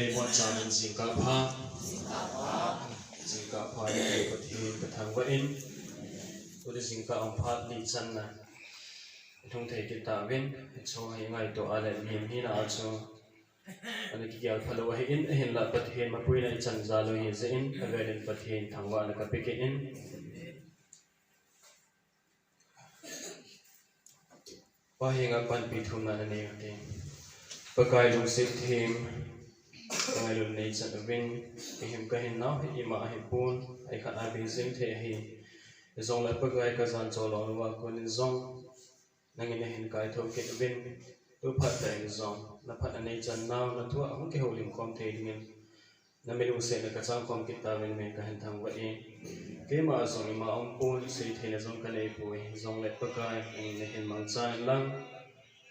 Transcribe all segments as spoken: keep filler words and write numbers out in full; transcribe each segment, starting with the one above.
Ei, bon chan in jingkah pha. Jingkah pha, ei Pathen ka thangvah in. Tuni jingkah a phat ni channa hung thei kit tauvin, hiche hi ngaito a le mihem hina a chu ana kigel phalou ahin, ahinla Pathen mapuina ichan jal u ahi jeh in, avel in Pathen thangvahna ka pe kit in. Pa henga panpi thumna nanei ute. Pakai lungset them, Pakai lungset nei chan uvin, kahin, kahin nau hi ima ahi pon, ei khat a bei jing thei ahi. Jongle Pakai ka jan chol lou uva kon in jong, nangin nahin kaithou kit uvin, tu phat tah in jong, na phatna nei chan nau, na thu a hung kihoulim khom thei dingin, na mi lungsetna ka chang khom kit tauvin, min kahin thangvah e. Keima jong ima um pon, sei theina jong ka nei poi, jongle Pakai, nangin nahin mangcha in lang,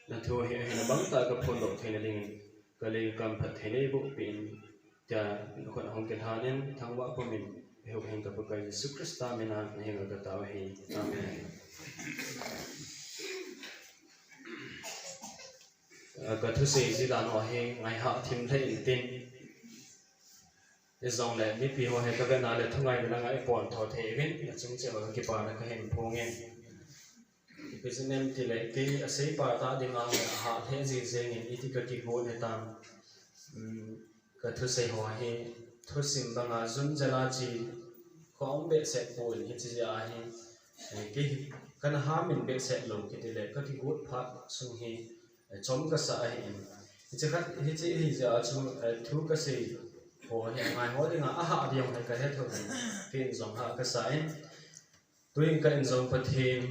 na thu hi ahin abang tah ka phondoh theina dingin, ka leng ka kam phatthei nei boh peh in, tia na khut a hung kilhan in, thangvah pum in, ei huhhing ka Pakai Jesu Christa min a, na henga ka tao ahi. Amen. Ka thusei ji dan ho hi ngai hah thim lheh in tin. Hijongle mipi ho hi ka vetna le thungai vin a ngai pon tho thei uvin, na chung cheh uva ka kipana kahin phong e. Ipi jeh inem tile, kei asei pa tah dinga ahah lheh ji jeng in, iti ka kigot hitam. Um, ka thusei ho hi, thusim banga jun jel a che khom behseh pon, hiche jeh a hi, eh, kei kana ham in behseh lou kiti le, ka kigot phat sung hi, eh, chom kasa ahin. Hiche khat, hiche hi jeh a chu, eh, thu kasei ho hi, ngai ho dinga ahah ding ahi ka hetthei in, ken jong hah kasa in. Tuin ka in jong Pathen,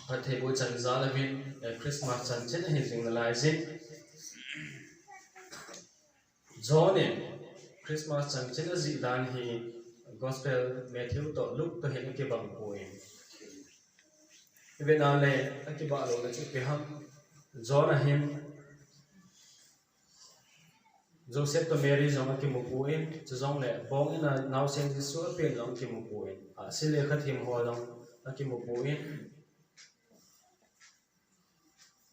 Pathen phattheiboh chan jal uvin, eh, Christmas chanchin ahin jing nalai jin. John in Christmas chanchin ajih dan hi Gospel Matthew toh Luke toh hin akibang poi. Ivet na le akibang louna chu ipi ham. John a hin Joseph toh Mary jong akimu poi, chujongle bong in a naosen Jesu apen jong akimu poi. Ahsi le khat him ho jong akimu poi.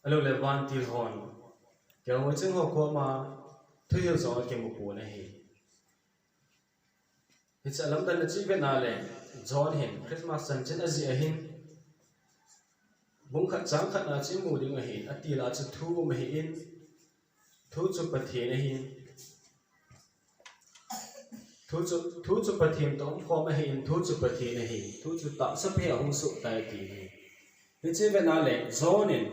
Ahilou le vantil hon, kelngoi ching ho koma thuhil jong akimu pon ahi. Hiche lamdan a chu ivet na le, John hin Christmas chanchin ajih ahin, bung khat chang khat na chu imu ding ahin, atil a chu thu um ahin, thu chu Pathen ahin, thu chu, thu chu Pathen toh umkhom ahin, thu chu Pathen ahi, thu chu tahsa phe a hung soh tai ati ahi. Hiche ivet na le, John in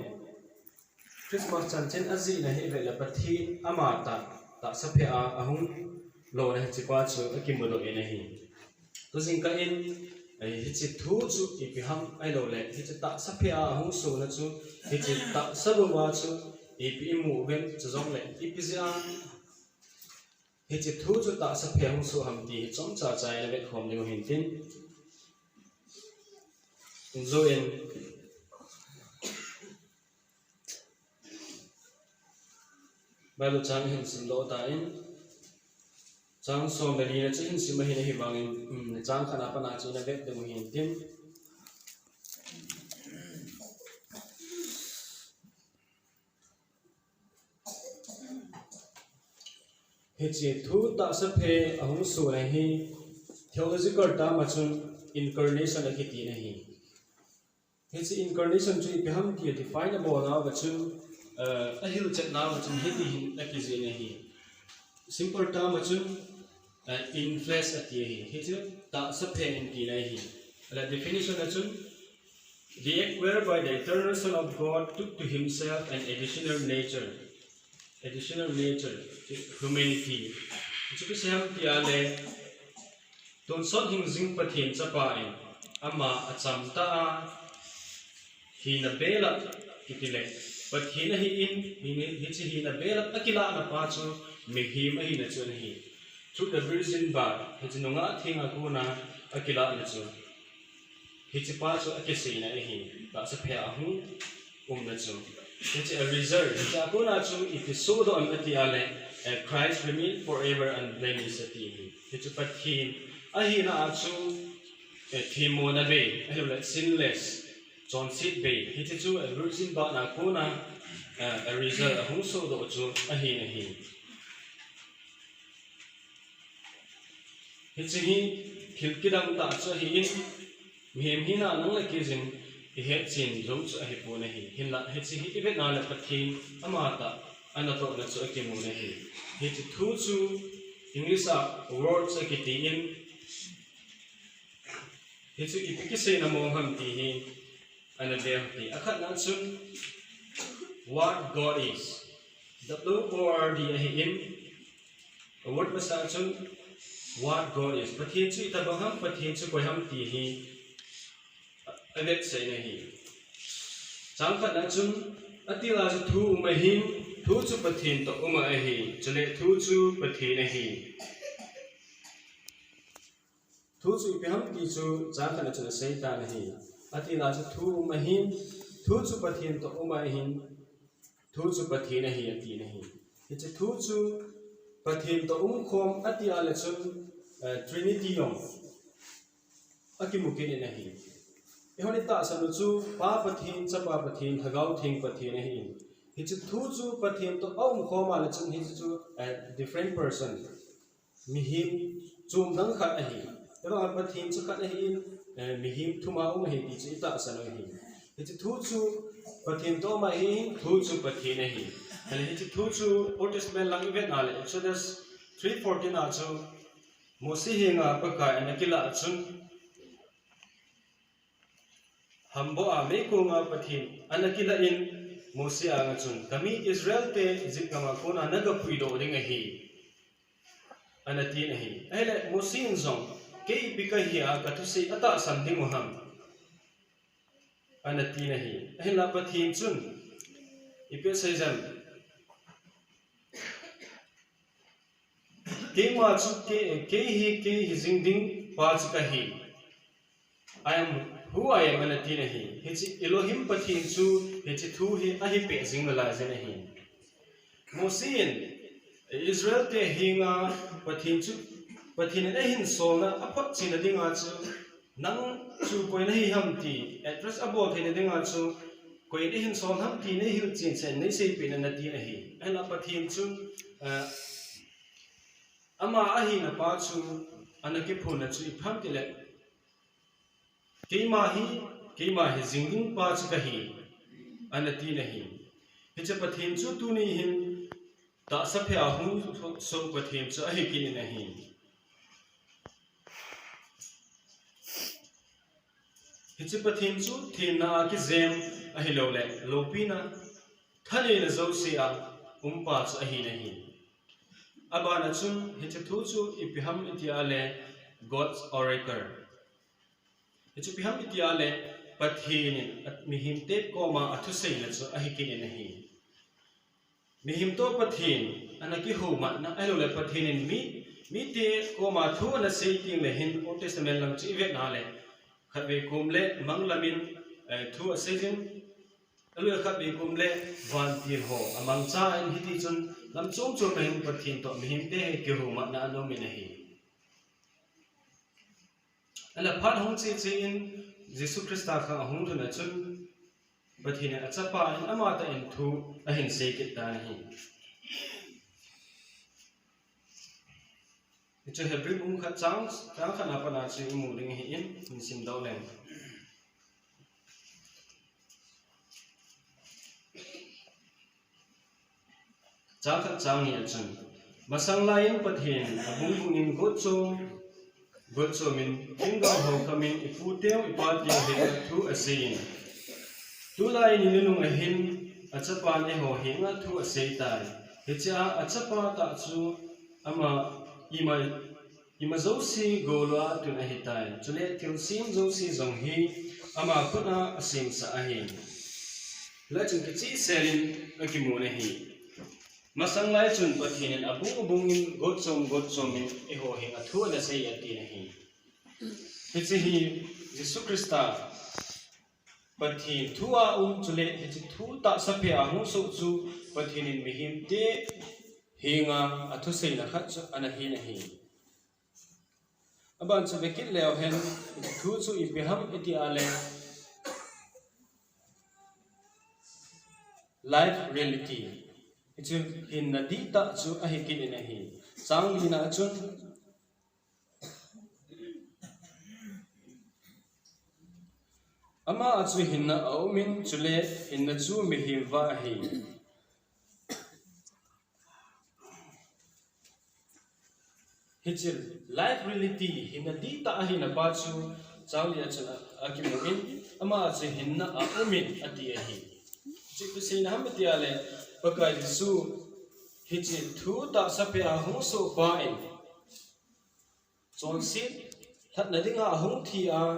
Christmas chanchin ajihna hi ivet le Pathen ama tah, tahsa phe a ahung lona hiche pa chu akimudoh in ahi. Tu jingkah in, eh, hiche thu chu ipi ham ahilou le, hiche tahsa phe a ahung sohna chu, hiche tahsa bou a chu ipi imu uvem, chujongle ipi jeh a hiche thu chu tahsa phe a hung soh ham ti hi chomcha cha in avet khom diu hintin. Injo in Bible chang hin simdoh ta in, chang som le ni na chu hin sim ahin, ahivangin, um, chang khat na pat na chu na vet diu hintin. Hiche thu tahsa phe ahung sohna hi theological term a chun incarnation akiti ahi. Hiche incarnation chu ipi ham ti define abol nauva chun, eh, ahilchet nauva chun hiti hin akijih in ahi. Simple term a chun, eh, in flesh ati ahi. Hichu tahsa phe in tina ahi. Ahile definition a chun, the act whereby the eternal Son of God took to himself an additional nature, additional nature, humanity. Hichu ipi ham ti ahile, tonsot hingjing Pathen chapa in ama achamtah a hina belap kiti le, Pathen ahin, hi, hiche hina belap akilahna pa chu mihem ahina chu ahi. Through the virgin birth, hiche nungah theng a kona akilahna chu. Hiche pa chu akiseina ahi, tahsa phe a ahung umna chu. Hiche a result, hiche a kona chu ipi sohdoh em ati ahile, eh, Christ remain forever and blameless ati ahi. Hichu Pathen ahina a chu, eh, themmona bei, ahilou le sinless, chonset bei. Hiche chu, eh, virgin birth na kona, eh, a result ahung sohdoh chu ahi ahi. Hiche hi thil kidang tah chu ahin, mihem hina nang le kei jin ihet chen jou chu ahipon ahi. Hinlah hiche hi ivet na le Pathen amatah anatohna chu akimun ahi. Hiche thu chu English a words akitin, hichu ipi kiseina mong ham ti hi ana ve u hite. Akhatna chun, what God is. W O R D ahin, a word masa chun, what God is. Pathen chu itobang ham, Pathen chu koi ham ti hi avetsahna ahi. Chang khatna chun, atil a chu thu um ahin, thu chu Pathen toh um ahi, chule thu chu Pathen ahi. Thu chu ipi ham ti chu chang khatna chun aseitan ahi. Atil a chu thu um ahin, thu chu Pathen toh um ahin, thu chu Pathen ahi, atin ahi. Hiche thu chu Pathen toh umkhom ati a le chun, eh, Trinity jong akimu kit in ahi. Eihon itahsan u chu Pa Pathen, Chapa Pathen, Lhagao Theng Pathen ahin. Hiche thu chu Pathen toh aumkhom a le chun hiche chu, eh, different person. Mihem chom dang khat ahi. Ahivanga Pathen chu khat ahin, eh, mihem thum a um ahi ti chu itahsan u ahi. Hiche thu chu Pathen toh um ahin, thu chu Pathen ahi. Ahile hiche thu chu Old Testament lang ivet na le Exodus three fourteen a chu Mose henga Pakai ana kilah chun, Hamboh a meikonga Pathen ana kilah in Mose anga chun, kami Israel te Egypt gam a kona naga puidoh ding ahi, ana tin ahi. Ahile Mose in jong, kei ipi kahi a kathusei atahsan ding u ham, ana tin ahi. Ahinlah Pathen chun ipi asei jem? Keima chu kei, kei hi, kei hi jing ding pa chu kahi. I am who I am, ana tin ahi. Hiche Elohim Pathen chu hiche thu hi ahi peh jing nalai jin ahi. Mose in Israel te henga Pathen chu, Pathen in ahin solna aphotchetna dinga chu, nang chu koi nahi ham ti, address abol theina dinga chu, koi nahin sol ham ti neihil chen chen neiseipeh in ana tin ahi. Ahinlah Pathen chu, eh, ama ahina pa chu ana kiphonna chu ipi ham tile, keima hi, keima hi jing ding pa chu kahi, ana tin ahi. Hiche Pathen chu tuni hin tahsa phei a hung soh Pathen chu ahi kit in ahi. Hiche Pathen chu thenna a kijem ahilouleh loupina, thaneina jouse a um pa chu ahi nahi. Abana chun hiche thu chu ipi ham iti a le God's oracle. Hichu ipi ham iti a le Pathen in mihem te koma athuseina chu ahi kit in ahi. Mihem toh Pathen ana kihoumatna, ahilouleh Pathen in mi, mite koma thu ana sei teng le hin Old Testament lang chu ivet na le, khatvei kom le manglam in, eh, thu asei jin, ahilouleh khatvei kom le vantil ho amangcha in, hiti chun lam chom chom a hin Pathen toh mihem te hi kihoumatna ana um in ahi. Ahinlah phat hung che che in Jesu Christa khang ahung lhun a chun Pathen in achapa in amatah in thu ahin sei kit tan ahi. Hichu Hebrew bung khat chang, chang khat na pat a chu imu ding ahin, hin simdoh leng. Chang khat chang ni a chun, masang lai in Pathen abung bung in gotchom, gotchom in, thingga ho kham in, ipu teu, ipa teu henga thu asei in. Tulai ni nunung a hin, achapan eiho henga thu asei tai. Hichea achapa tah chu ama ima Ima jouse gol a tun ahitai. Chule thilsem jouse jong hi ama khut a asemsah ahi. Laichun kichehsel in akimun ahi. Masang lai chun Pathen in abung abung in gotchom gotchom in eiho henga thu ana sei atin ahi. Hiche hi Jesu Christa Pathen thu a um chule hiche thu tahsa phei a hung soh chu Pathen in mihem te henga athuseina khat chu ana hin ahi. Aban chu vekit leu hen, thu chu ipi ham iti a le, life reality. Hichu hinna dihtah chu ahi kit in ahi. Chang lina chun, Ama a chu hinna aumin, chule hinna chu mihem vah ahi. Hiche life reality, hinna dihtah ahina pa chu chang lia chun akimun, ama a chu hinna aumin ati ahi. Hiche ipi seina ham tia le, Pakai Jesu hiche thu tahsa phe a hung soh pa in, chonset lhatna dinga ahung thi a,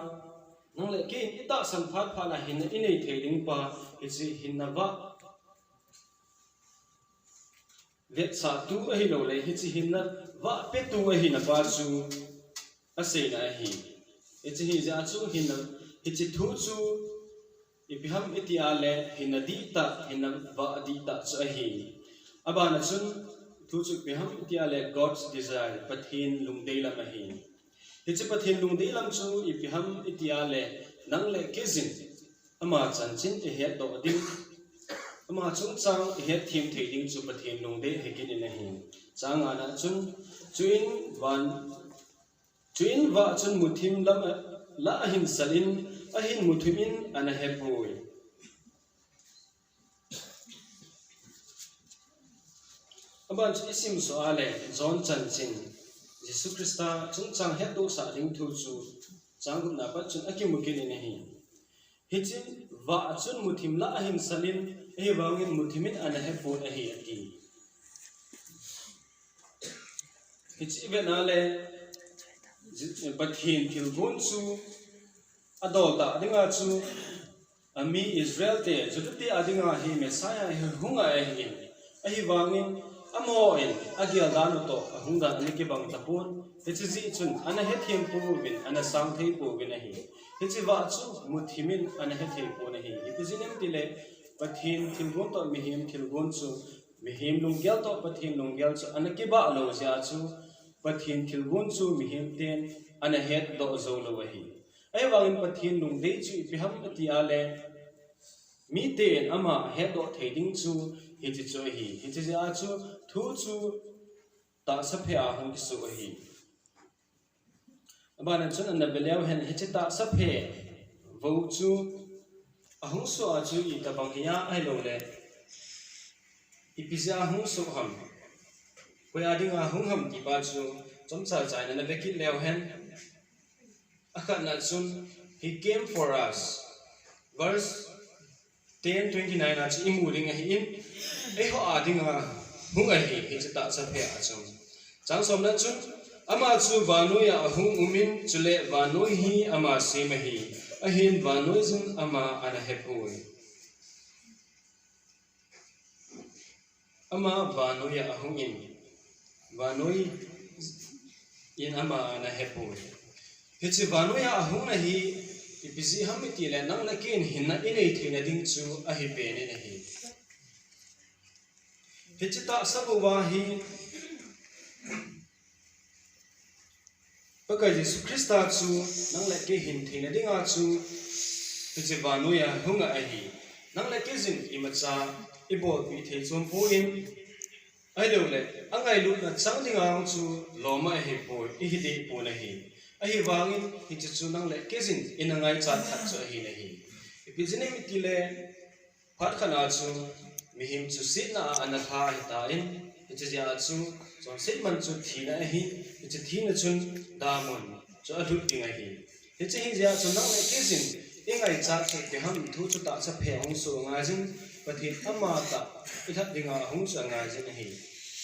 nang le kei in itahsan phat phat a hinna inei thei ding pa, hiche hinna vah vetsahtu ahilouleh, hiche hinna vah petu ahina pa chu aseina ahi. Hiche hijeh a chu hinna, hiche thu chu ipi ham iti a le, hinna dihtah, hinna vah dihtah chu ahi. Abana chun thu chu ipi ham iti a le, God's desire, Pathen lungdei lam ahi. Hiche Pathen lungdei lam chu ipi ham iti a le, nang le kei in ama chanchin ihetdoh ding, ama chungchang ihetthem thei ding chu Pathen lungdei ahi kit in ahi. Chang ngana chun, chuin van, chuin vah chun muthim lam a, la ahin sal in, ahin muthim in ana hepoi. Aban chu isim soh a le, John chanchin, Jesu Christa chungchang hetdohsah ding thu chu chang gupna pat chun akimu kit in ahi. Hiche vah chun muthim la ahin sal in, ahivangin muthim in ana hepon ahi ati. Hiche ivet na le, Pathen thilgon chu adol tah dinga chu, ami Israel te, Juda te a dinga hi Messiah hi hung ahi. Ahivangin, amaho in agel dan u toh, ahung dan ana kibang tapon. Hiche jeh chun, ana hethem pouvin, ana sang thei pouvin ahi. Hiche vah chu muthim in ana hethei pon ahi. Ipi jeh ham iti le, Pathen thilgon toh mihem thilgon chu, mihem lunggel toh Pathen lunggel chu ana kibah lou jeh a chu, Pathen thilgon chu mihem ten ana hetdoh jou lou ahi. Ahivangin Pathen lungdei chu ipi ham iti a le, miten ama hetdoh thei ding chu hiche chu ahi. Hiche jeh a chu thu chu tahsa phe a hung kisoh ahi. Abana chun ana ve leu hen, hiche tahsa phe vou chu ahung soh a chu itobang hi a ahilouleh, ipi jeh a hung soh ham, koi a dinga hung ham ti pa chu chomcha cha in ana ve kit leu hen. Akhatna chun, He came for us. Verse ten twenty-nine a chu imu ding ahin, eiho a dinga hung ahi, hiche tahsa phe a chu. Chang somna chun, ama chu vannoi a ahung umin, chule vannoi hi ama sem ahi, ahin vannoi jin ama ana hepoi. Ama vannoi a ahung in, vannoi in ama ana hepoi. Hiche vannoi a ahungna hi ipi jeh ham iti le, nang le kei in hinna inei theina ding chu ahi pen in ahi. Hiche tahsa vou a hi Pakai Jesu Christa chu nang le kei hin theina dinga chu hiche vannoi a hung ahi. Nang le kei jin imacha ibolpi thei chom pon, ahilouleh angailutna chang dinga chu lom ahipoi, ihi deh pon ahi. Ahivangin hiche chu nang le kei jin ina ngaichat khat chu ahi nahi. Ipi jeh ham iti le, phat khat a chu mihem chu setna a ana lha ahitan, hiche jeh a chu chonset man chu thina ahi, hiche thina chun damun chu alhut ding ahi. Hiche hijeh a chu nang le kei jin ingaichat chu ipi ham, thu chu tahsa phe ahung soh angaijin, Pathen ama tah ilhat dinga ahung chu angaijin ahi.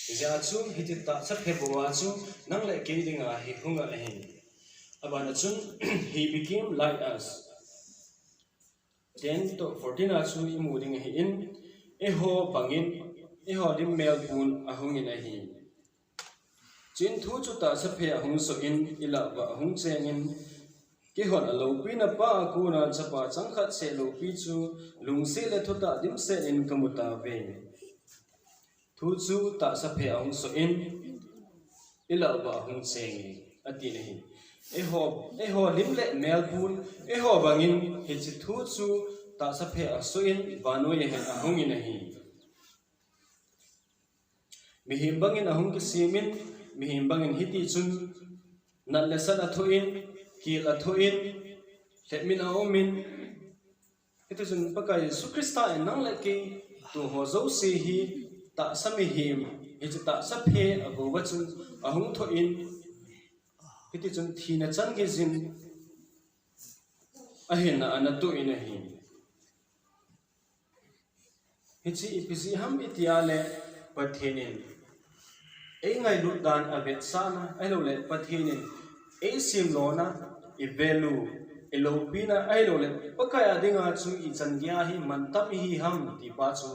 Hijeh a chu hiche tahsa phe vou a chu nang le kei dinga hi hung ahi. Abana chun, He became like us. Ten toh fourteen a chu imu ding ahin, eiho bangin, eiho lim mel pon ahung in ahi. Chuin thu chu tahsa phe ahung soh in, ilah uva ahung chengin, keihon aloupina pa a kona chapa changkhat seh loupi chu lungset le thutah dimset in kamu tauve. Thu chu tahsa phe ahung soh in, ilah uva ahung chenge, ati nahi. Eiho, eiho lim le mel pon, eiho bangin hiche thu chu tahsa phe asoh in, vannoi a hin ahung in ahi. Mihem bangin ahung kisem in, mihem bangin hiti chun nat le sat athoh in, kel athoh in, lhepmin aumin, Hiti chun Pakai Jesu Christa in nang le kei tua ho jouse hi tahsa mihem, hiche tahsa phe abou a chun ahung thoh in, hiti chun thina chan gei jin ahinna ana tuh in ahi. Hiche ipi jeh ham iti a le Pathen in eingailut dan avetsahna, ahilou le Pathen in eisemlona, i value, i loupina, ahilou le Pakai a dinga chu ichan gei a hi mantam ihi ham ti pa chu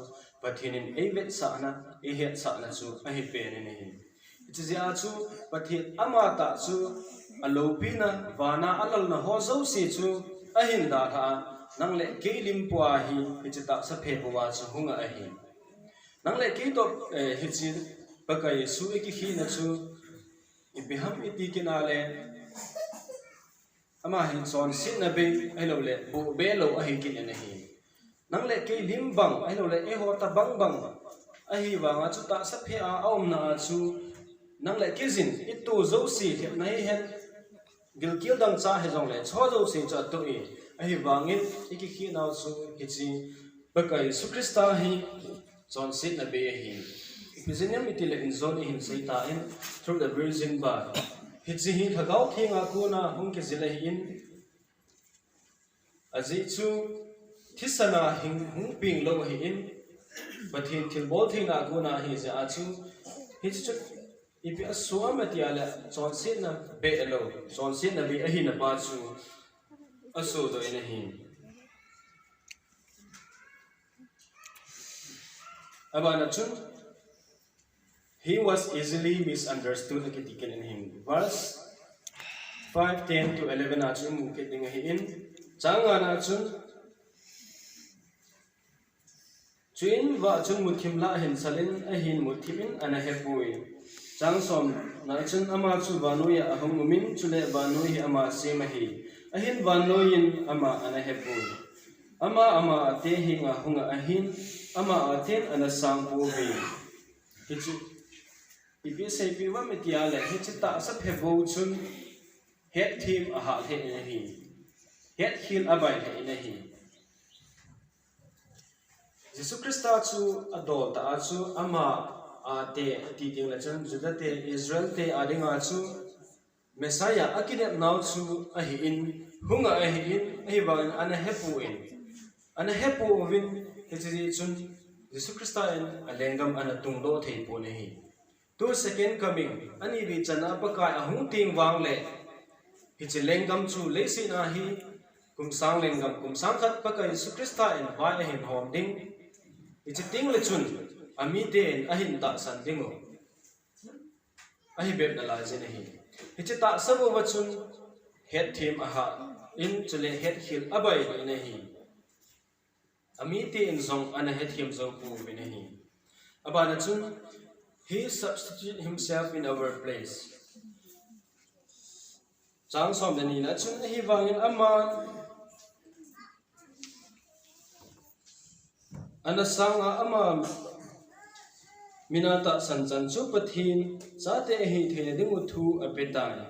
Pathen in eivetsahna, eihetsahna chu ahi pen in ahi. Hiche jeh a chu Pathen ama tah chu aloupina, vana alalna ho jouse chu ahin dalha a, nang le kei lim pua hi hiche tahsa phe bou a chu hung a ahi. Nang le kei toh, eh, hiche Pakai Jesu ikikhehna chu ipi ham iti kit a le, ama hi chonsetna bei, ahilou le, bohbeh lou ahi kit in ahi. Nang le kei lim bang, ahilou le, eiho tobang bang ahi vang a chu tahsa phe a aumna a chu, nang le kei jin, itu jouse lhepna hihen, gilkel dangchah hijongle, chu jouse chu atoh e, ahi vangin, ikikhehna u chu, hiche, Pakai Jesu Christa hi, chonsetna bei ahi. Ipi jeh ham iti le in John in ahin sei tan, through the Virgin Birth. Hiche hi Lhagao Theng a kona hung kijil ahin, ajeh chu thisan a hung, hung peng lou ahin, Pathen thilbol theina a kona ahi jeh a chu, hiche chu ipi a sua ham iti a le, chonsetna bei lou, chonsetna bei ahina pa chu asodoh in ahi. Abana chun, he was easily misunderstood, akiti kit in ahi. Verse five, ten to eleven a chun imu kit ding ahin. Chang nga na chun, chuin vah chun muthim lah hin salin, ahin muthim in ana hepoi. Chang som na chun ama chu vannoi a ahung umin, chule vannoi hi ama sem ahi. Ahin vannoi in ama ana hepoi. Ama, ama ate henga hung a ahin, ama aten ana sang pouve. Hichu, ipi seipeh uvam iti a le, hiche tahsa phe bou chun, hetthem ahah lheh in ahi. Hetkhel abai lheh in ahi. Jesu Christa chu adol tah a chu ama ate ati ding le chun Juda te, Israel te a dinga chu Messiah akinepnau chu ahin, hung a ahin, ahivangin ana hepon, ana hepouvin, hiche jeh chun Jesu Christa in alenggam ana tungdoh thei pon ahi. Tu second coming, ani vei channa Pakai ahung teng vang le, hiche lenggam chu leiset a hi, kum sang lenggam, kum sang khat Pakai Jesu Christa in vai ahin hom ding. Hiche teng le chun, amiten ahin tahsan diu ahi bep nalai jin ahi. Hiche tahsa bou a chun, hetthem ahah in chule hetkhel abai in ahi. Amiten jong ana hethem jou pouvin ahi. Abana chun, he substitute himself in our place. Chang som le ni na chun ahivangin ama ana sang a ama mina tahsan chan chu Pathen chate ahi theina diu thu apetai.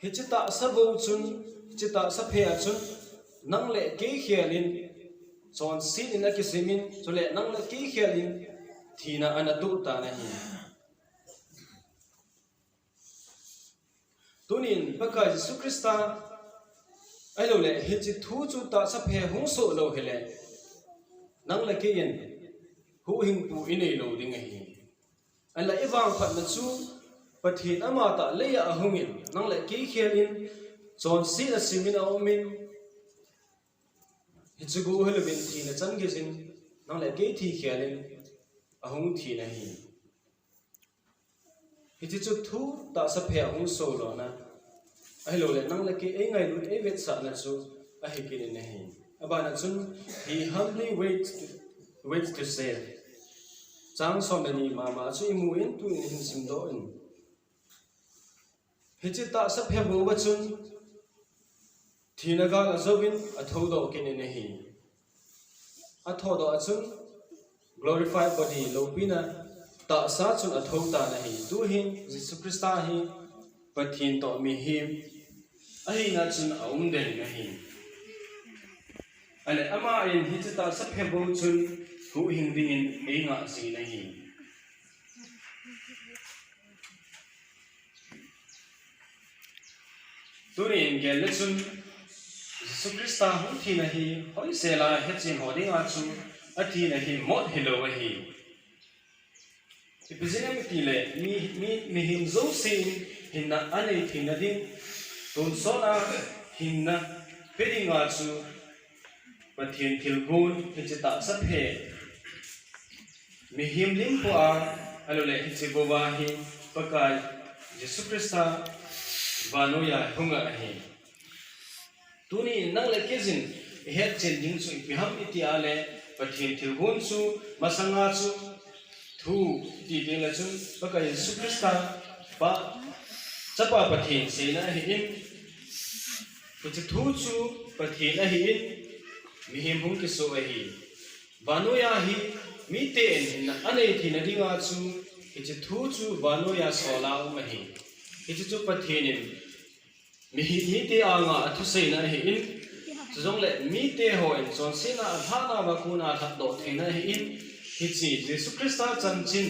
Hiche tahsa bou chun, hiche tahsa phe a chun, nang le kei khel in, chonset in akisimin, chule nang le kei khel in, thina ana tuh tan ahi. Tunin, Pakai Jesu Christa, ahilou le, hiche thu chu tahsa phe hung soh lou hile, nang le kei in, huhhingpu inei lou ding ahi. Ahinla ivangphatna chu Pathen amatah leiya ahungin, nang le kei khelin, chonsetna simin aumin, hiche gu hilouvin thina chan geiyin, nang le kei thi khelin ahung thina ahi. Hiche chu thu tahsa phe ahung soh louna. Ahilouleh, nang le kei eingailut, eivetsahna chu ahi kit in ahi. Abana chun, he humbly waits to, waits to save. Chang som le ni mama chu imu in tuin hin simdoh in. Hiche tahsa phe bou a chun, thina gal ajouvin athoudoh kit in ahi. Athoudoh a chun, glorified body, loupina tahsa chun athou tan ahi. Tuhin Jesu Christa hi Pathen toh mihem ahina chun aum den in ahi. Ale aman hiche tahsa phe bou chun huhhing dingin eingah jin ahi. Tunin gel le chun Jesu Christa hung thina hi hoisel a hechen ho dinga chu athina hi mot hilou ahi. Ipi jeh ham itile mi, mi, mihem jousen hinna anei theina ding, tonsot a hinna pe dinga chu Pathen thilgon hiche tahsa phe mihem lim pua, ahilouleh hiche bou a hi Pakai Jesu Christa vannoi a hunga ahi. Tuni nang le kei jin ihet chen ding chu ipi ham iti a le, Pathen thilgon chu masanga chu thu iti ding le chun Pakai Jesu Christa pa, Chapa Pathen seina ahin, hiche thu chu Pathen ahin, mihem hung kisoh ahi. Vannoi a hi miten hinna anei theina dinga chu hiche thu chu vannoi a sol a um ahi. Hiche chu Pathen in mi hi, mite anga athuseina ahin, chujongle mite hon chonsetna alhahna a kona lhatdoh theina ahin, hiche Jesu Christa chanchin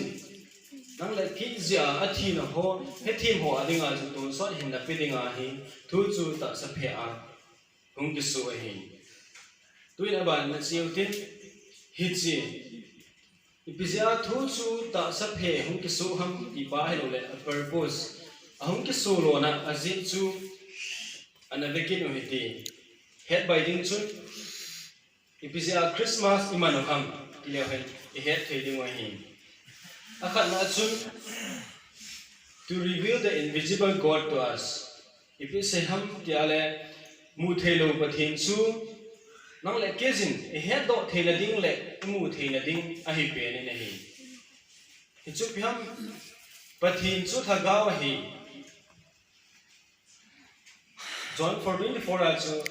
nang le kei jeh a athina ho, hethem ho a dinga chu tonsot hinna pe dinga hi thu chu tahsa phe a hung kisoh ahi. Tuin aban na cheu tin, hiche ipi jeh a thu chu tahsa phe hung kisoh ham ti pa ahilouleh a purpose, ahung kisoh lona ajeh chu ana vekit u hite. Het bai ding chun, ipi jeh a Christmas iman u ham ti leu hen ihet thei diu ahi. Akhatna chun, to reveal the invisible God to us. Ipi sei ham ti a le, mu theilou Pathen chu nang le kei jin ihetdoh theina ding le imu theina ding ahi pen in ahi. Hichu ipi ham, Pathen chu lhagao ahi. John four twenty-four a chu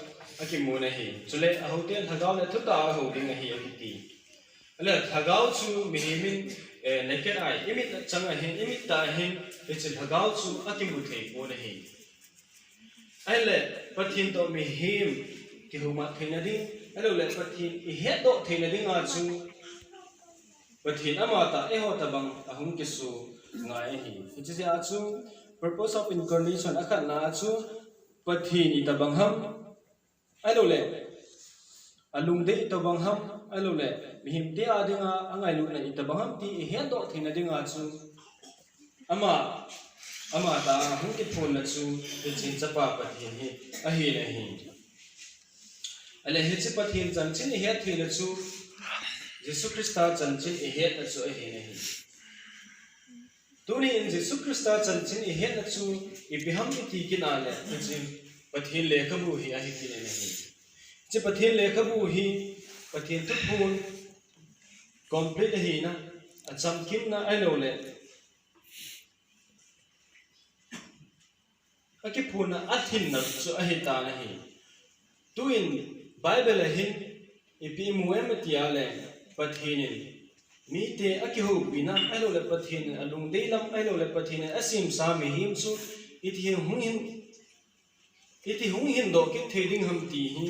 akimun ahi. Chule ahoute lhagao le thutah a hou ding ahi akiti. Ale lhagao chu mihem in, eh, naked eye, imit chang ahin, imit tah ahin, hiche lhagao chu akimu thei pon ahi. Ahile Pathen toh mihem kihoumat theina ding, ahilouleh Pathen ihetdoh theina dinga chu Pathen amatah eiho tobang ahung kisoh ngai ahi. Hiche jeh a chu purpose of incarnation akhatna a chu Pathen itobang ham, ahilouleh alungdei itobang ham, ahilouleh mihemte a dinga angailutna itobang ham ti ihetdoh theina dinga chu ama, amatah a hung kiphonna chu hiche Chapa Pathen hi ahin ahi. Ale hiche Pathen chanchin ihet theina chu Jesu Christa chanchin ihetna chu ahin ahi. Tunin Jesu Christa chanchin ihetna chu ipi ham iti kit a le, hiche Pathen lekhabu hi ahi kit in ahi. Hiche Pathen lekhabu hi Pathen thuphon complete ahina, achamkimna ahilouleh akiphonna, athinna chu ahitan ahi. Tuin Bible a hin ipi imu em iti a le, Pathen in mite akihoupina ahilouleh Pathen in alungdei lam ahilouleh Pathen in asemsa mihem chu iti hung hin, iti hung hindoh kit thei ding ham ti hi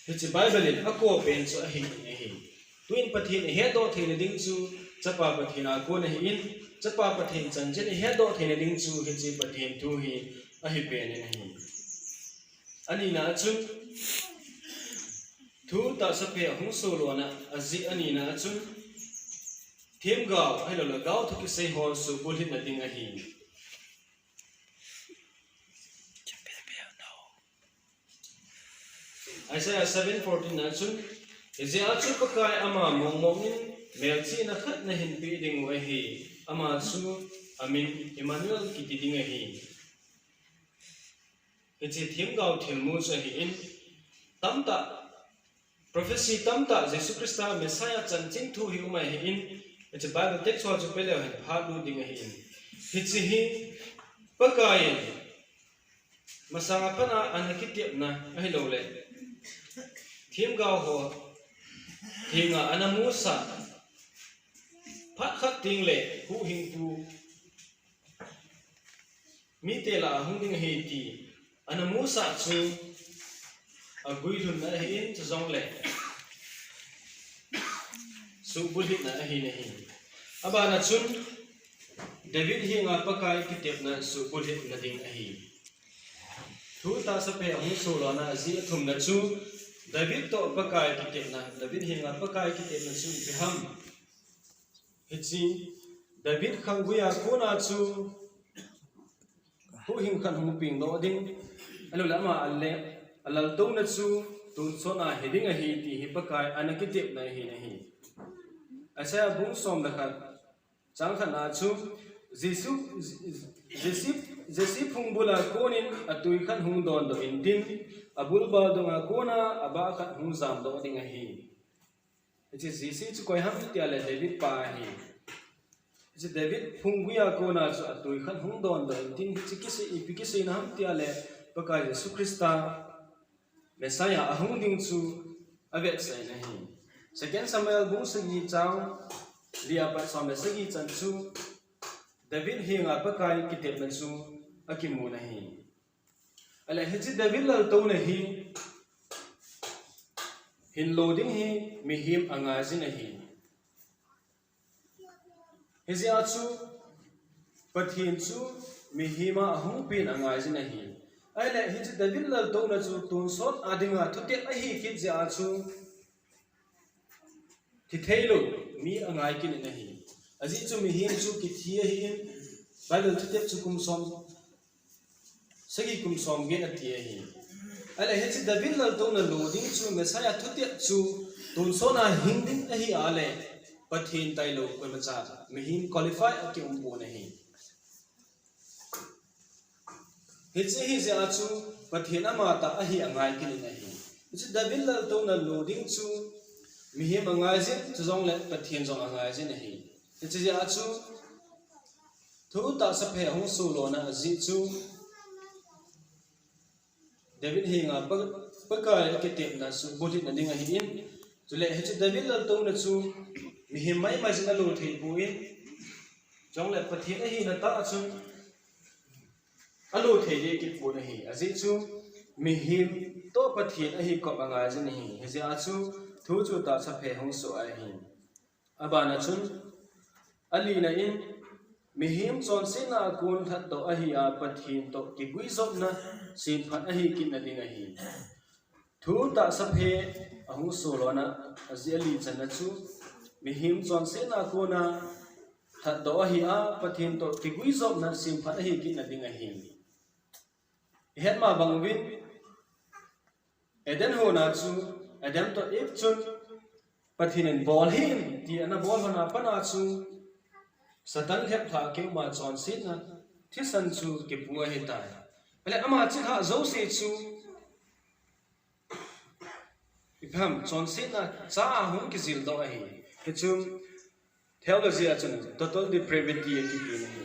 hiche Bible in akou pen chu ahin ahi. Tuin Pathen ihetdoh theina ding chu Chapa Pathen a kon ahin, Chapa Pathen chanchin ihetdoh theina ding chu hiche Pathen thu hi ahi pen in ahi. Anina a chun, thu tahsa phe ahung soh lona ajeh anina a chun, themgao ahilouleh gao thu kisei ho subulhitna ding ahi. Isaiah seven fourteen a chun, hijeh a chu Pakai ama mong mong in melchihna khat nahin peh diu ahi, ama chu amin Emmanuel kiti ding ahi. Hiche themgao thilmu chu ahin, tamtah, prophecy tamtah Jesu Christa Messiah chanchin thu hi um ahin, hiche Bible text ho chu pe leu hen phat lut ding ahin. Hiche hi Pakai in masanga pat a ana kitepna ahilouleh themgao ho henga ana musah, phat khat teng le huhhingpu mite lah a hung ding ahi ti ana musah chu aguilhunna ahin, chujongle suhbulhitna ahin ahi. Abana chun David henga Pakai kitepna suhbulhitna ding ahi. Thu tahsa phe ahung solona ajeh athumna chu David toh Pakai kitepna, David henga Pakai kitepna chu ipi ham? Hiche David khanggui a kona chu huhhing khat hung pengdoh ding, ahilouleh ama ale, alaltouna chu tonsot a hiding ahi ti hi Pakai ana kitepna ahin ahi. Isaiah bung som le khat, chang khatna chu Jesu, Jesse, Jesse phungbul a konin atui khat hung dondoh intin, abulbal donga kona abah khat hung jamdoh ding ahi. Hiche Jesse chu koi ham tileh David pa ahi. Hiche David phunggui a kona chu atui khat hung dondoh intin, hiche kisei, ipi kiseina ham tileh Pakai Jesu Christa Messiah ahung ding chu avetsahna ahi. Second Samuel bung sagi chang li apat som le sagi chan chu David henga Pakai kitepna chu akimun ahi. Ahile hiche David laltouna hi hinlo ding hi mihem angaijin ahi. Hijeh a chu Pathen chu mihem a ahung pen angaijin ahi. Ahile hiche David laltouna chu tonsot a dinga thutep ahi kit jeh a chu thitheilou mi angai kit in ahi. Ajeh chu mihem chu kithi ahin, Bible thutep chu kum som sagi kum som get ati ahi. Ahile hiche David laltouna lo ding chu Messiah thutep chu tonsot a hing ding ahi a le Pathen tailou koimacha mihem qualify akium pon ahi. Hiche hijeh a chu Pathen amatah ahi angai kit in ahi. Hiche David laltouna lo ding chu mihem angaijin, chujongle Pathen jong angaijin ahi. Hiche jeh a chu thu tahsa phe ahung solona ajeh chu David henga Pa-, Pakai akitepna suhbulhitna ding ahin, chule hiche David laltouna chu mihem maimaijin alo thei pon, chujongle Pathen ahina tah a chun alo thei ding kipon ahi. Ajeh chu mihem toh Pathen ahi kop angaijin ahi. Hijeh a chu thu chu tahsa phe hung so ahi. Abana chun, alina in, mihem chonsetna a kon lhatdoh ahi a Pathen toh kiguijopna semphat ahi kitna ding ahi. Thu tahsa phe ahung solona ajeh ali channa chu, mihem chonsetna a kona lhatdoh ahi a Pathen toh kiguijopna semphat ahi kitna ding ahi. Ihet ma bang uvin, Eden hon a chu Adam toh Eve chun Pathen in bol hih in ti ana bol hon a pat a chu Satan lheplhah keima chonsetna thisan chu kipu ahitai. Ahile ama chilhah jouse chu ipi ham, chonsetna cha a hung kijildoh ahi. Hichu theology a chun total depravity akiti ahi.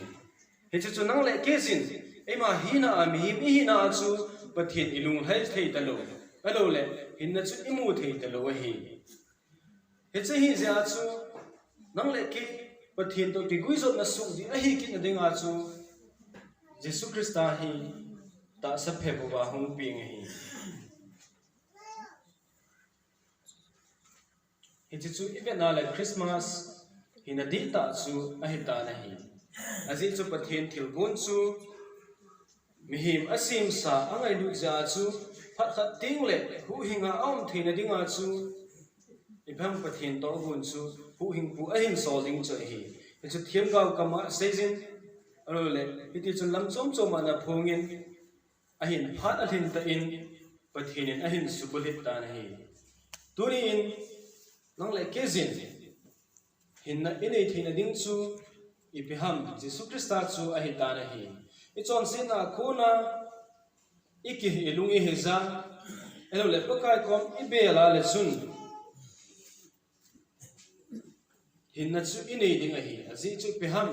Hichu chu nang le kei jin, eima hina a, mihem ihina a chu Pathen ilunglhai thei talou, ahilouleh hinna chu imu thei talou ahi. Hiche hijeh a chu nang le kei Pathen toh kiguijopna suhdih ahi kitna dinga chu Jesu Christa hi tahsa phe bou a hung peng ahi. Hiche chu ivet na le Christmas hina dihtah chu ahitan ahi. Ajeh chu Pathen thilgon chu mihem asemsa angailut jeh a chu phat khat teng le huhhing a aum theina dinga chu ipi ham, Pathen tohgon chu huhhingpu ahin sol ding chu ahi. Hichu themgao kam a seijin, ahilouleh hiti chun lam chom chom a ana phongin, ahin phat alhin tah in Pathen in ahin subulhit tan ahi. Tuni in nang le kei jin hinna inei theina ding chu ipi ham, Jesu Christa chu ahitan ahi. Ichonsetna a kona ikihi, ilung ihija, ahilouleh Pakai kom ibel a le chun hinna chu inei ding ahi. Ajeh chu ipi ham,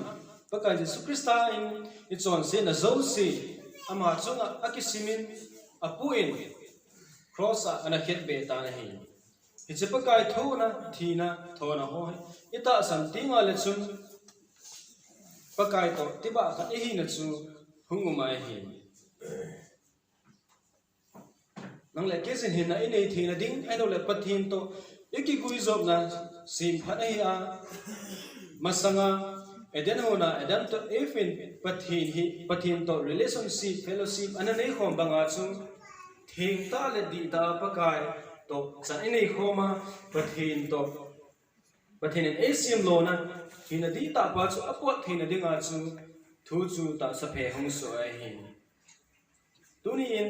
Pakai Jesu Christa in ichonsetna jouse ama chunga akisimin, apuin, cross a ana khetbeh tan ahi. Hiche Pakai thohna, thina, thona ho hi itahsan tengle chun Pakai toh tibah khat ihina chu hung um ahi. Nang le kei jin hinna inei theina ding, ahilouleh Pathen toh ikiguijopna semphat ahi a. Masanga Eden hon a Adam toh Eve in Pathen hi, Pathen toh relationship, fellowship ana neikhom banga chu thengtah le dihtah a Pakai toh chan inei khom a, Pathen toh, Pathen in eisem lona hinna dihtah pa chu apot theina dinga chu thu chu tahsa phe hung soh ahi. Tuni in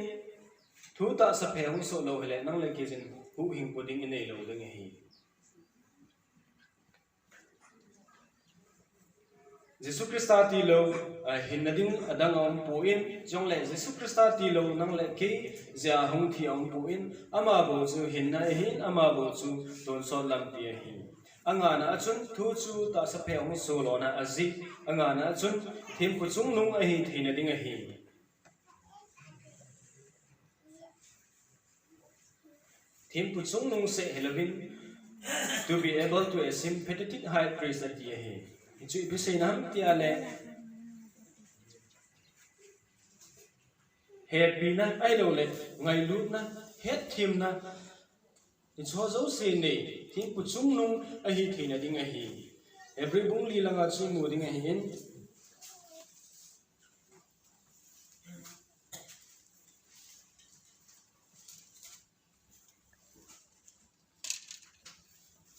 thu tahsa phe hung soh lou hileh nang le kei jin huhhingpu ding inei lou ding ahi. Jesu Christa tilou, ah, hinna ding adang aumpoi, chuleh Jesu Christa tilou nang le kei jeh a hung thi aumpoi, ama bou chu hinna ahin, ama bou chu tonsot lampi ahi. Angana a chun thu chu tahsa phe hung soh lona ajeh, angana a chun thempu chungnung ahi theina ding ahi. Thempu chungnung seh hilouvin, to be able to a sympathetic high priest ati ahi. Hichu ipi seina ham tileh, hepina ahilouleh ngailutna, hetthemna, hicho jouse nei thempu chungnung ahi theina ding ahi. Hebrew bung li langa chu imu ding ahin.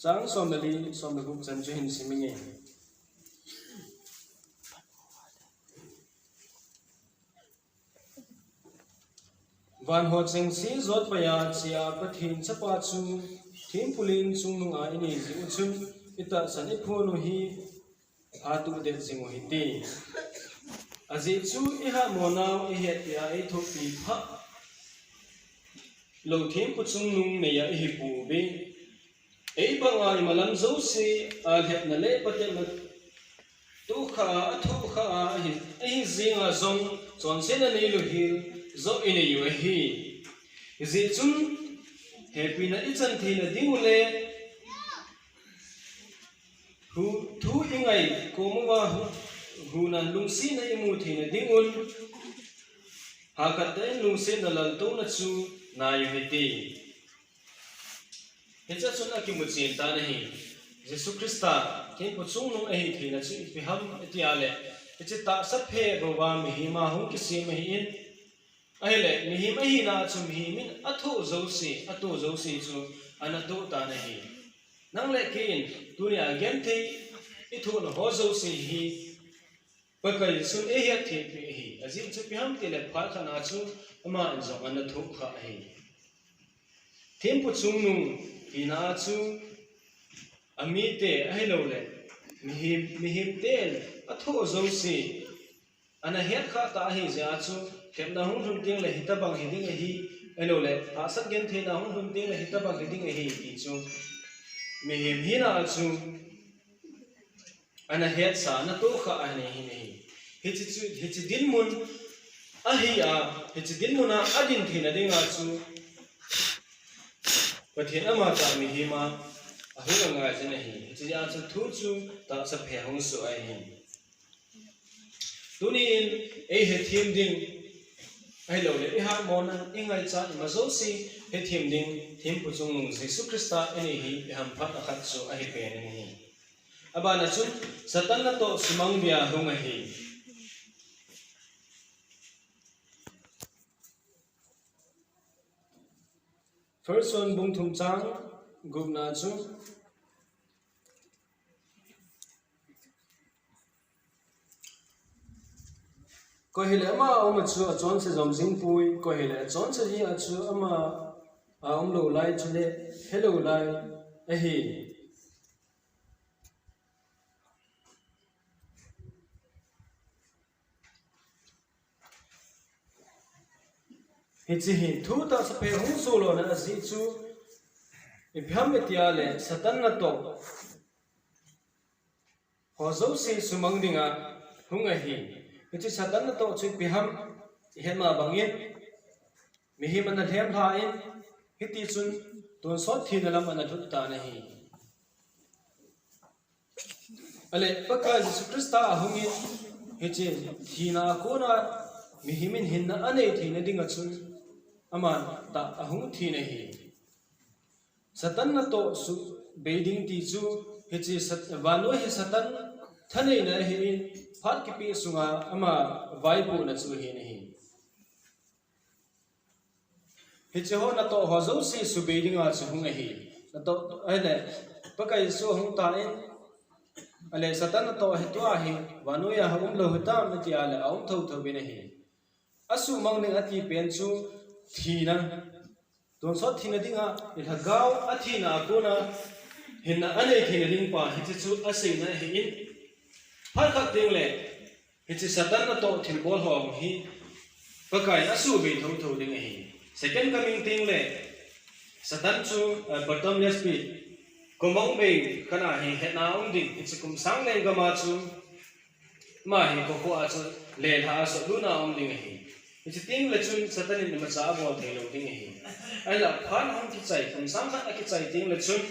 Chang som le li, som le gup chan chu hin sim inge. Van ho chengse jotpaiya chea Pathen Chapa chu thempu len chungnunga inei jeh u chun itahsan iphon u hi hatuh det jing u hite. Ajeh chu ihatmo nau ihetpeh a eithopi phah lou thempu chungnung neiya ihipouve. Eibanga imalam jouse a lhepna le patepna tohkhah a, athohkhah a ahi, ahi jenga jong chonsetna neilou hel joh inei u ahi. Hijeh chun hepina ichan theina ding u le Thu, thu ingai kom uva hu, huna lungsetna imu theina dingun, hahkhat tah in lungsetna laltouna chu nai u hite. Hichea chun akimu chen tan ahi. Jesu Christa thempu chungnung ahi theina chu ipi ham itia leh, hiche tahsa phe bou a mihem a hung kisem ahin, ahileh, mihem ahina a chu mihem in athoh jouse, atoh jouse chu ana toh tan ahi. Nang le kei in tunia genthei ithohna ho jouse hi Pakai Jesun eihet thei peh ahi. Ajeh chu ipi ham itileh phat khat a chu aman jong ana thohkhah ahi. Thempu chungnung hina a chu amite ahilouleh mihem, mihem ten athoh jouse ana hetkhah ta ahi jeh a chu, lhepna hung lhun teng leh hitobang hi ding ahi, ahilouleh hahsat gentheina hung lhun teng leh hitobang hi ding ahi ti chu mihem hina a chu ana hetsa, ana tohkhah ahi, ahi, ahi. Hiche chu, hiche dinmun ahi a, hiche dinmun a adin theina dinga chu Pathen amatah mihem a ahung angai jin ahi. Hiche jeh a chu thu chu tahsa phe hung soh ahi. Tunin eihethem ding, ahilouleh ihatmona, ingaichat ima jouse hethem ding, thempu chungnung Jesu Christa inei hi ihamphatna khat chu ahi pen in ahi. Abana chun Satan natoh sumang dia hung ahi. First John bung thum chang gupna chu, koi hileh ama a um a chu achonse jom jing poi, koi hileh achonse jing a chu ama a um lou lai chule he lou lai ahi. Hiche hi thu tahsa phe hung soh lona ajeh chu ipi ham itia leh Satan natoh ho jouse sumang dinga hung ahi. Hiche Satan natoh chu ipi ham ihet ma bangin mihem ana lhem lha in, hiti chun tonsot thina lam ana lhut tan ahi. Ahileh, Pakai Jesu Christa ahung in, hiche thina a kona mihem in hinna anei theina dinga chun, aman tah ahung thin ahi. Satan natoh subei ding ti chu, hiche Sat-, vannoi hi Satan thaneina ahin, phat kipe sunga ama vaipohna chu ahin ahi. Hiche ho natoh ho jouse subei dinga chu hung ahi. Natoh, ahile, Pakai Jesu ahung tan, ahile, Satan natoh hi tua hi, vannoiya aum lou hitam, tia le, aum thotho in ahi. Asuhmang ding ati pen chu thina, tonsot thina dinga, i lhagao athina a kona, hinna anei theina ding pa, hiche chu aseina ahin. Phat khat teng le, hiche Satan natoh thilbol ho hi, Pakai in asubei thotho ding ahi. Second coming teng le, Satan chu, eh, bottomless pit, komang bei khat a hi hetna um ding, hiche kum sang lenggam a chu, ama hi kokho a chu lelha a sotlutna um ding ahi. Hiche teng le chun Satan in imacha abol thei lou ding ahi. Ahinla phat hung kichai, kum sang khat akichai teng le chun,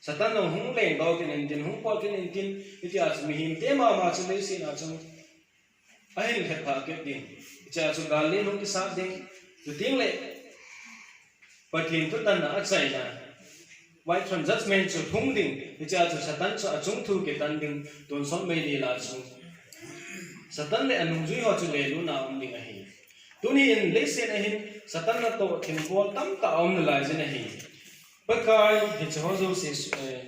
Satan jong hung lengdoh kit intin, hung pot kit intin, hitia chu mihemte mama chu leiset a chu ahin lhepha kit ding. Hichea chu gal len hung kisat ding. Chuteng le Pathen thutanna achaina, White Throne Judgment chu lhung ding. Hichea chu Satan chu achung thu kitan ding. Tonsot meidil a chu Satan le anungjui ho chu lelutna um ding ahi. Tuni in leiset a hin Satan natoh thilbol tamtah aum nalai jin ahi. Pakai hiche ho jouse, eh,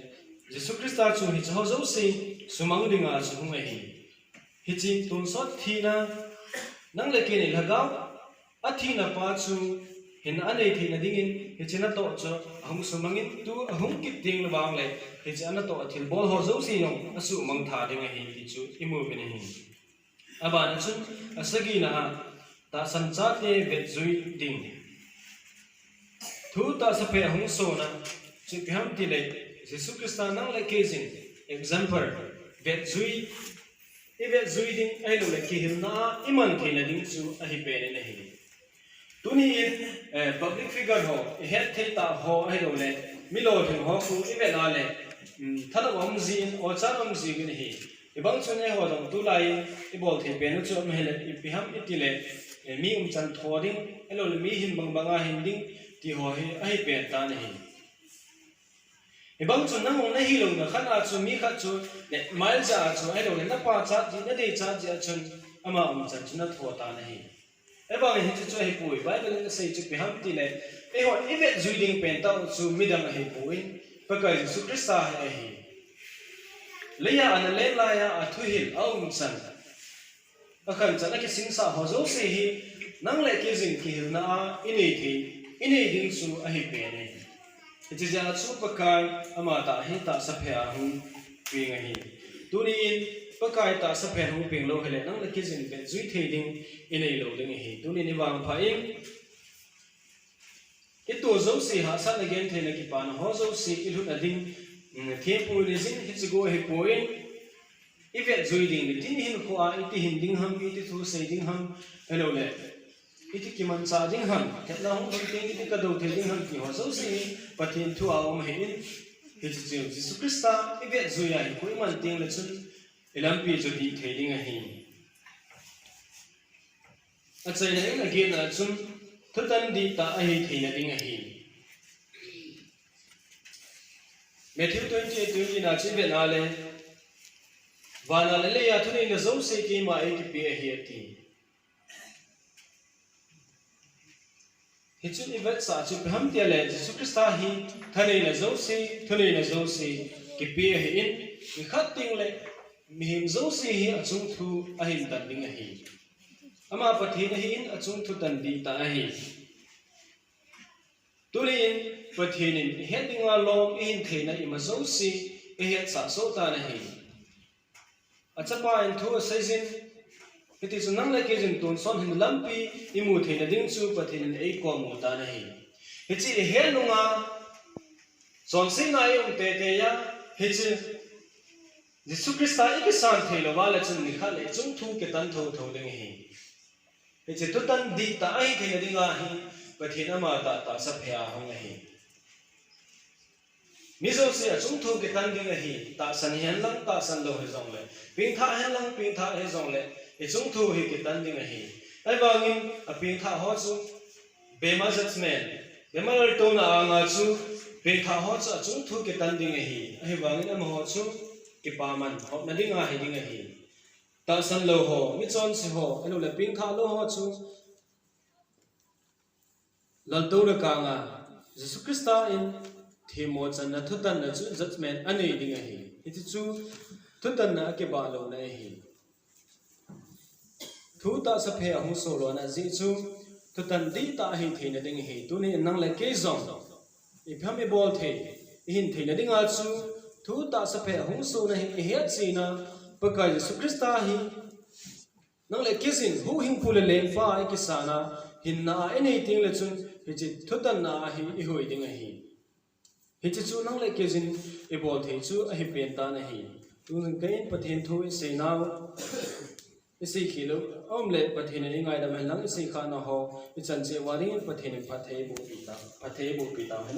Jesu Christa chu hiche ho jouse sumang dinga chu hung ahi. Hiche tonsot thina, nang le kei in i lhagao athina pa chu hinna anei theina dingin, hiche natoh chu ahung sumangin, tu ahung kit teng le vang le, hiche anatoh a thilbol ho jouse jong asuhmang tha ding ahi ti chu imu uvin ahi. Abana chun, asagina a, tahsan chate vetjui ding. Thu tahsa phe ahung sona, chu ipi ham tile, Jesu Christa nang le kei jin, example, vetjui, ivetjui ding, ahilouleh kihilna a iman theina ding chu ahi pen in ahi. Tuni in, eh, public figure ho, ihet thei tah ho, ahilouleh, mi lolhing ho khu ivet a le, um, thanop um jin, ochan um jin ahi. Hibang chun eiho jong tulai in ibol thei pen u chu um hile, ipi ham itile, eh, mi umchan tho ding, ahilouleh mi hin bangbang a hin ding, ti ho hi ahi pen tan ahi. Hibang chun nang jong nahi louna khat a chu mi khat chu, le, mail ja a chu, ahilouleh napachat jeh, nadei chat jeh a chun, ama umchan chu natho tan ahi. Ahivangin hiche chu ahipoi, Bible in asei chu ipi ham tile, eiho ivetjui ding pen tah u chu midang ahipoi, Pakai Jesu Christa hi ahi. Leiya ana len laiya athuhil, aumchan, akhanchan, akisingsah ho jouse hi, nang le kei jin kihilna a inei thei, inei ding chu ahi pen e. Hiche jeh a chu Pakai amatah hi tahsa phe a hung peng ahi. Tuni in Pakai tahsa phe a hung peng lou hile, nang le kei jin vetjui thei ding inei lou ding ahi. Tuni in ivangpha in, ito jouse hahsatna, gentheina, kipana ho jouse ilhutna ding, mm, thempu in ijin, hiche go ahipoi, ivetjui ding, nitin hinkho a iti hin ding ham, iti thusei ding ham, ahilouleh iti kimanchah ding ham, thepna hung lhun teng iti kadou thei ding ham, ti ho jouse hi Pathen thu a um ahin, hiche chu Jesu Christa ivetjui a hinkho iman teng le chun ilampi chu dih thei ding ahi. Achaina in agetna chun thutan dihtah ahi theina ding ahi. Matthew twenty-eight twenty na chu ivet a le, vana le leiya thuneina jouse keima eikipe ahi ati. Hichun ivetsah chu ipi ham tile, Jesu Christa hi thaneina jouse, thuneina jouse kipe ahin, nikhat teng le mihem jouse hi achung thu ahin tan ding ahi. Ama Pathen ahin, achung thu tan dihtah ahi. Tuni in Pathen in ihet dinga lom ihin theina ima jouse ihetsah soh tan ahi. Achapa in thu aseijin, hiti chun nang le kei jin tonsot hinna lampi imu theina ding chu Pathen in eikommu tan ahi. Hiche ihet nunga, chonsetna a ium teitei a, hiche Jesu Christa ikisan thei louva le chun nikhat le ichung thu kitan thotho ding ahi. Hiche thutan dihtah ahi theina dinga hi Pathen amatah tahsa phe a hung ahi. Mi jouse achung thu kitan ding ahi, tahsan hihen lang, tahsan lou hijongle, pengthah hihen lang, pengthah hijongle, ichung thu hi kitan ding ahi. Ahivangin apengthah ho chu bema judgment, bema laltouna anga chu pengthah ho chu achung thu kitan ding ahi. Ahivangin amaho chu kipaman hopna dinga hi ding ahi. Tahsan lou ho, michonse ho, ahilouleh pengthah lou ho chu laltouna kanga Jesu Christa in themmo channa thutanna chu judgment anei ding ahi. Hiti chu thutanna akibah louna ahi. Thu tahsa phe ahung so lona jeh chu thutan dihtah ahi theina ding ahi. Tuni in nang le kei jong ipi ham ibol thei, ihin theina dinga chu thu tahsa phe ahung sona hi ihet china Pakai Jesu Christa hi nang le kei jin huhhingpu le lengpa a ikisana hinna a inei tengle chun hiche thutanna a hi ihoi ding ahi. Hiche chu nang le kei jin ibol thei chu ahi pen tan ahi. Tun kei in Pathen thu iseinau, isei khel u aum le Pathen in eingaidam hen lang, isei khahna ho ichan cheh uva dingin Pathen in phatthei bohpi ta, phatthei bohpi ta hen.